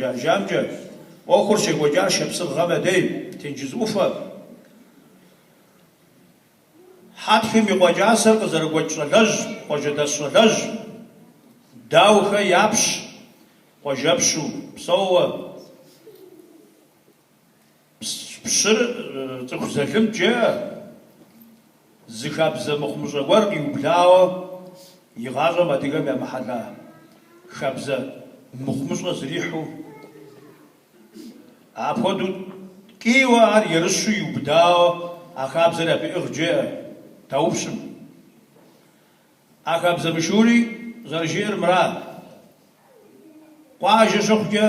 Зэрыжаӏэжамкӏэ, ӏуэхур щекӏуэкӏар Шапсыгъхэм я дей, тенджыз ӏуфэ. Хьэтхым и къуэ кӏасэр къызэрыгуэкӏ щӏалэжь, къуажэдэс щӏалэжь, Даухэ япщ, къуажэпщу псэууэ. Пщыр цӏыху залымт, жеӏэ, зы хабзэ мыхъумыщӏэ гуэр къиублауэ игъащӏэм адыгэм ямыхьэла хабзэ мыхъумыщӏэ зэрихьэу. Апхуэдэу ткӏийуэ ар ерыщу иубыдауэ а хабзэр япиӏыгът, жеӏэ Даупщым. А хабзэ мышыури зэрыжиӏэр мыра? Къуажэ щыхъукӏэ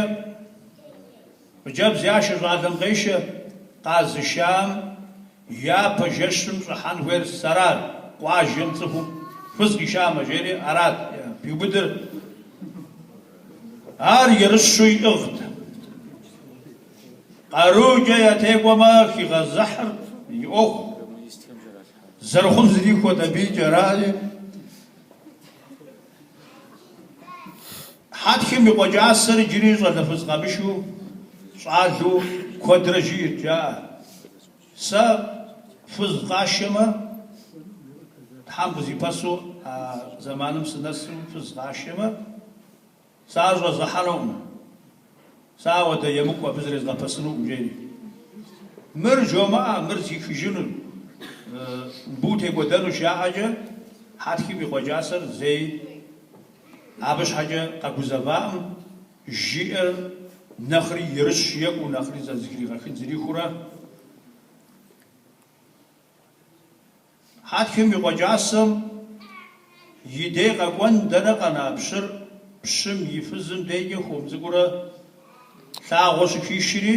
хъыджэбз яшэ щӏалэм къешэ, къэзышам япэ жэщым щӏыхьэн хуейр сэрат, къуажэм цӏыхум фыз къишамэ, жери арат пиубыдыр. Ар ерыщу иӏыгът. Къарукӏэ ятекӏуэмэ, хигъэзыхьырт и ӏуэху. Зэрыхъун зрихуэт абыикӏ арати. Хьэтхым и къуэ кӏасэр иджыри щӏалэ фыз къамышэу, щӏалэу куэдрэ жиӏэрт, жаӏэ. Сэ фыз къашэмэ, Тхьэм къызипэсу а зэманым сынэсу фыз къашэмэ, сэ ар щӏэзгъэхьэнукъым, сэ ауэдэ емыкӏу абы зрезгъэпэсынукъым, жери. Мыр жомыӏэ, мыр зихыжыну, мыбы утекӏуэдэнущ жаӏэкӏэ, Хьэтхым и къуэ кӏасэр зэи абы щхьэкӏэ къэгузэвакъым, жиӏэр нэхъри ерыщ екӏуу, нэхъри зэрызыхригъэхын зрихыурэ. Хьэтхым и къуэ кӏасэм и дей къэкӏуэн дэнэ къэна пщыр пщым и фызым дейкӏэ хуэм цӏыкӏуурэ лъагъуэ щыхишри,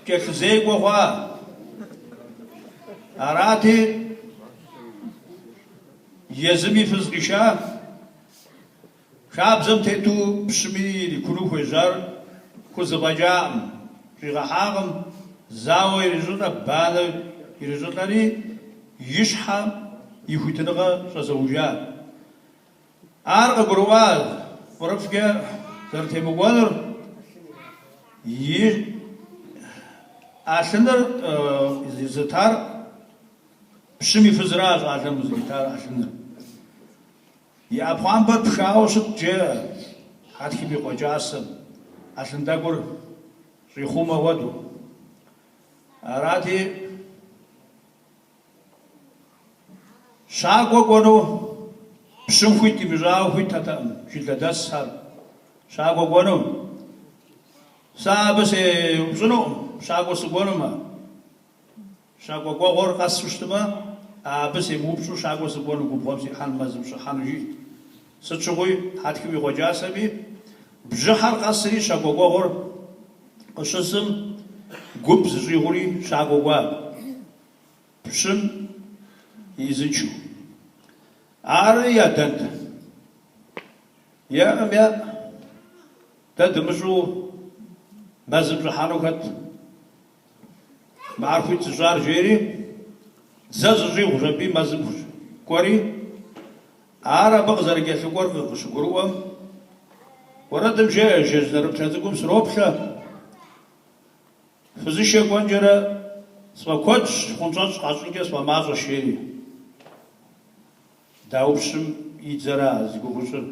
кӏэлъызекӏуэ хъуа. Арати, езыми фыз къиша. Хабзэм тету пщыми ирикуну хуежьар хузэфӏэкӏакъым, щӏигъэхьакъым, зауэ ирищӏылӏэ, банэ ирищӏылӏэри, и щхьэ и хуитыныгъэ щӏэзэужа. Ар къыгурыӏуа фӏырыфӏкӏэ зэрытемыкӏуэнур, и ӏэлъыныр зытар пщым и фызра щӏалэм зритар ӏэлъыныр. И ӏэпхъуамбэр пхауэ щытт, жеӏэ Хьэтхым и къуэ кӏасэм, ӏэлъын тӏэкӏур щӏихъумэ хуэдэу. Арати, щакӏуэ кӏуэну пщым хуит имыщӏауэ хуиттэтэкъым жылэдэсхэр щакӏуэ кӏуэну. Сэ абы сеупщӏынукъым, щакӏуэ сыкӏуэнумэ. Щакӏуэ кӏуэгъуэр къэсу щытмэ, абы семыупщӏу щакӏуэ сыкӏуэну, губгъуэм сихьэну, мэзым сыщӏыхьэну жиӏэрт. Сыт щыгъуи Хьэтхым и къуэ кӏасэми, бжьыхьэр къэсри щакӏуэ кӏуэгъуэр къыщысым, гуп зыщӏигъури щакӏуэ кӏуа, пщым и ӏизыншэу. Ари ядэнт. Еӏым еӏ, дэ дымыщӏэу мэзым щӏыхьэну хэт? Ар хуит зыщӏар жери, дзэ зыщӏигъущ аби мэзым кӏуэри, ар абы къызэрыкӏэлъыкӏуэр къыщыгурыӏуэм, уэрэдым жеӏэ, Жэз нэрыплъэ цӏыкӏум сроплъэ, фызышэ кӏуэнкӏэрэ сфӏэкуэдщ, хъунщӏэщӏ къащӏынкӏэ сфӏэмащӏэщ, жери. Даупщым и дзэра зи гугъу ищӏыр?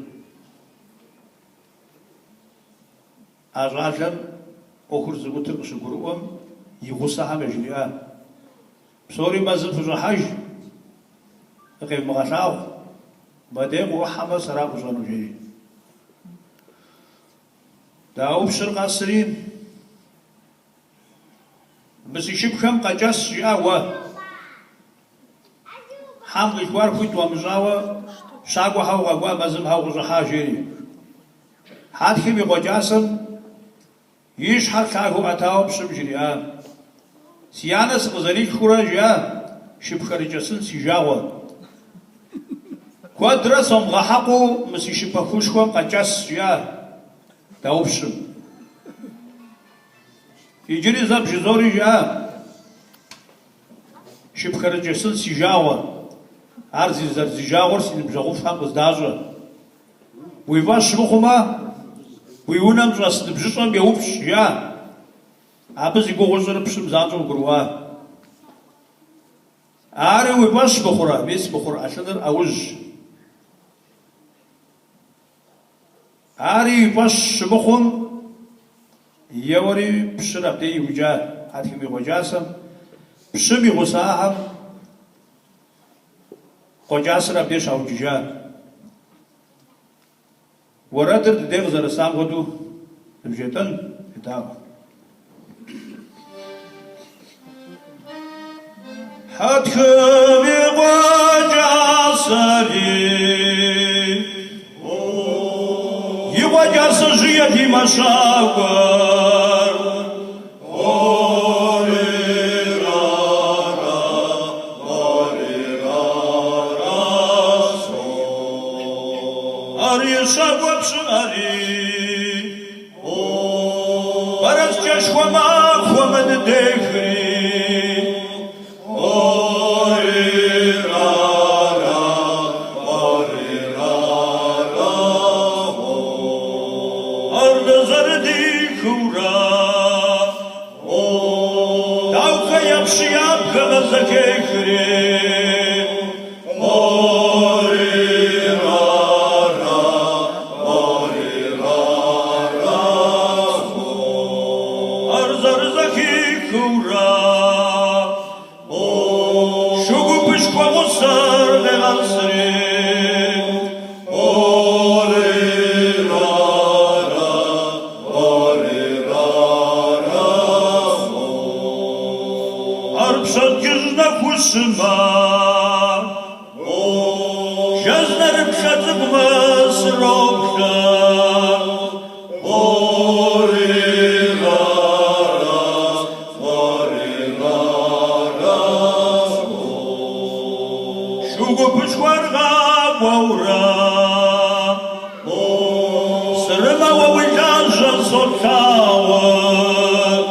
А щӏалэм ӏуэхур зыӏутыр къыщыгурыӏуэм, и гъусэхэм яжриӏа, Псори мэзым фыщӏыхьэж, зыкъевмыгъэлъагъу, мыдей къыӏухьэмэ, сэра ӏущӏэнур, жери. Даупщыр къэсри, Мы си шыпхэм къэкӏэс, жиӏа уэ. Хьэм къилъхуар хуит уамыщӏауэ, щакӏуэ хьэ укъэкӏуа, мэзым хьэ укъыщӏыхьа, жери. Хьэтхым и къуэ кӏасэм и щхьэр лъагэу ӏэтауэ пщым жриӏа, Си анэ сыкъызэрилъхурэ, жиӏа, шыпхэрыкӏэсын си жагъуэ. Куэдрэ сомыгъэхьэкъуу мы си шы пэхушхуэм къэкӏэс, жиӏа Даупщым. Иджыри зэ бжызори, жиӏа, Шыпхэрыкӏэсын си жагъуэ. Ар зэрызижагъуэр си ныбжьэгъуфӏхэм къыздащӏэ. Уи фӏэщ мыхъумэ. Уи унэм щӏэс ныбжьыщӏэм еупщӏ, жиӏа. Абы зи гугъу ищӏыр пщым занщӏэу къыгурыӏуа. Ари уи фӏэщ мыхъурэ, мис мыхъур ӏэлъыныр ӏэужь. Ари и фӏэщ щымыхъум, еуэри пщыр абдей иукӏа Хьэтхым и къуэ кӏасэм. Пщым и гъусахэм къуэ кӏасэр абдей щаукӏыжа. Уэрэдыр дыдей къызэрысам хуэдэу ныбжетӏэн, федаӏуэ. Хьэтхым и къуэ кӏасэри, и къуэ кӏасэжьые ди мэщакӏуэр. Ар и щакӏуэ пщыӏэри, бэрэскэшхуэ махуэм ныдехри. Ар нызэрыдихыурэ, Даухэ я пщы ябгэм зэхехри. Ар зэрызэхихыурэ, шу гупышхуэ гъусэр къегъэсри. Ар пщэдджыжь нэхущымэ, жэз нэрыплъэ цӏыкӏумэ сроплъэ. Шу гупышхуэр къакӏуэурэ, Сырымэ уэ уи лажьэ солъагъур.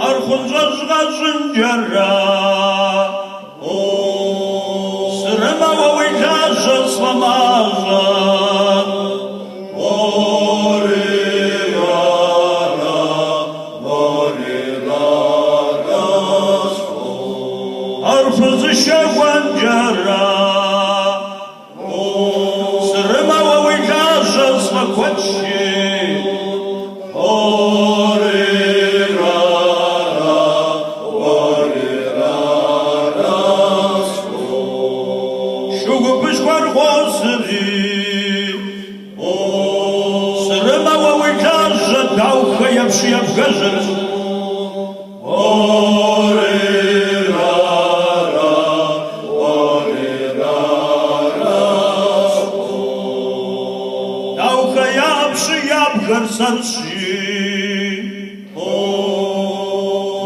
Ар хъунщӏэжь къащӏынкӏэрэ, Сырымэ уэ уи лажьэ сфӏэмащӏэ. Ар фызышэ кӏуэнкӏэрэ, Сырымэ уэ уи лажьэ сфӏэкуэдщи. Шу гупышхуэр къосри. Сырымэ уэ уи лажьэ Даухэ я пщы ябгэжьырщ. Даухэ я пщы ябгэр сэрщи.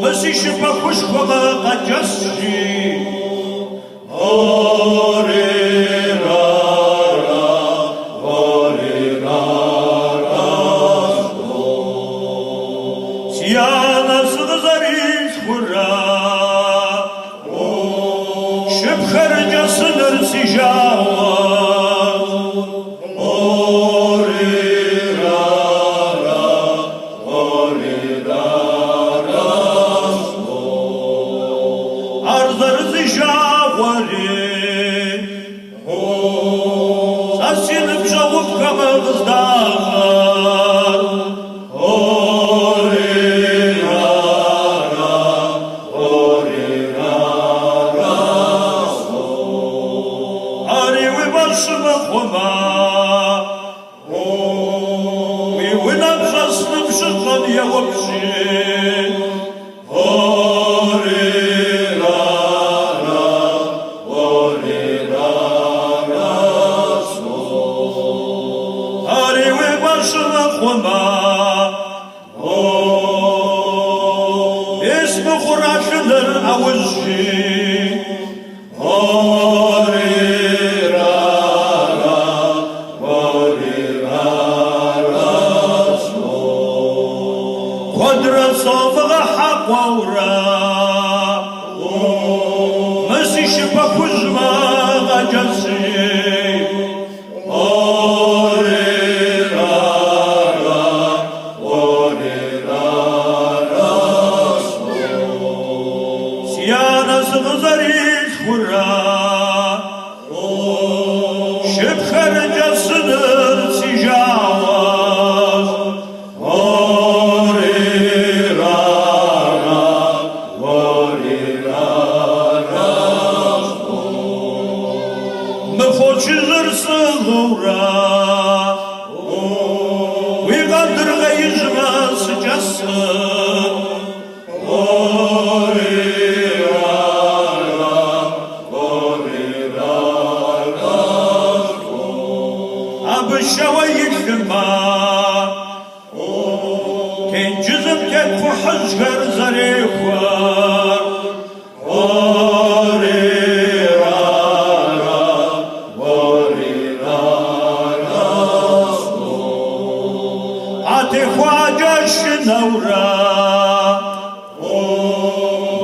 Мы си шы пэхушхуэмэ къэкӏэсщи. Си анэ сыкъызэрилъхурэ, шыпхэрыкӏэсыныр си жагъуэщ. Ар зэрызижагъуэри, сэ си ныбжьэгъуфӏхэм къыздащӏэр. Ари уи фӏэщ мыхъумэ. Уи унэм щӏэс ныбжьыщӏэм еупщӏи. Ари уи фӏэщ мыхъумэ. Мис мыхъур ӏэлъыныр ӏэужьи. Куэдрэ сомыгъэхьэкъуэурэ. хужьмэ къэкӏэсыжей. Орерара, орерара, Си анэ сыкъызэрилъхурэ, Шыпхэрыкӏэсыныр си жагъуэщ. Орерара, орерара, Мы фочыжьыр сӏыгъыурэ, Уи къандыркъеижьмэ сыкӏэсын. Орерара, орерара, Абы шэуэ илъымэ, Тенджызым тет кхъухьыжьхэр зэрехуэр. Орерара, орерара, А техуакӏэ шынэурэ,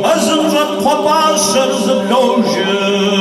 Мэзым щӏэт кхъуэпӏащэр зэбложыр.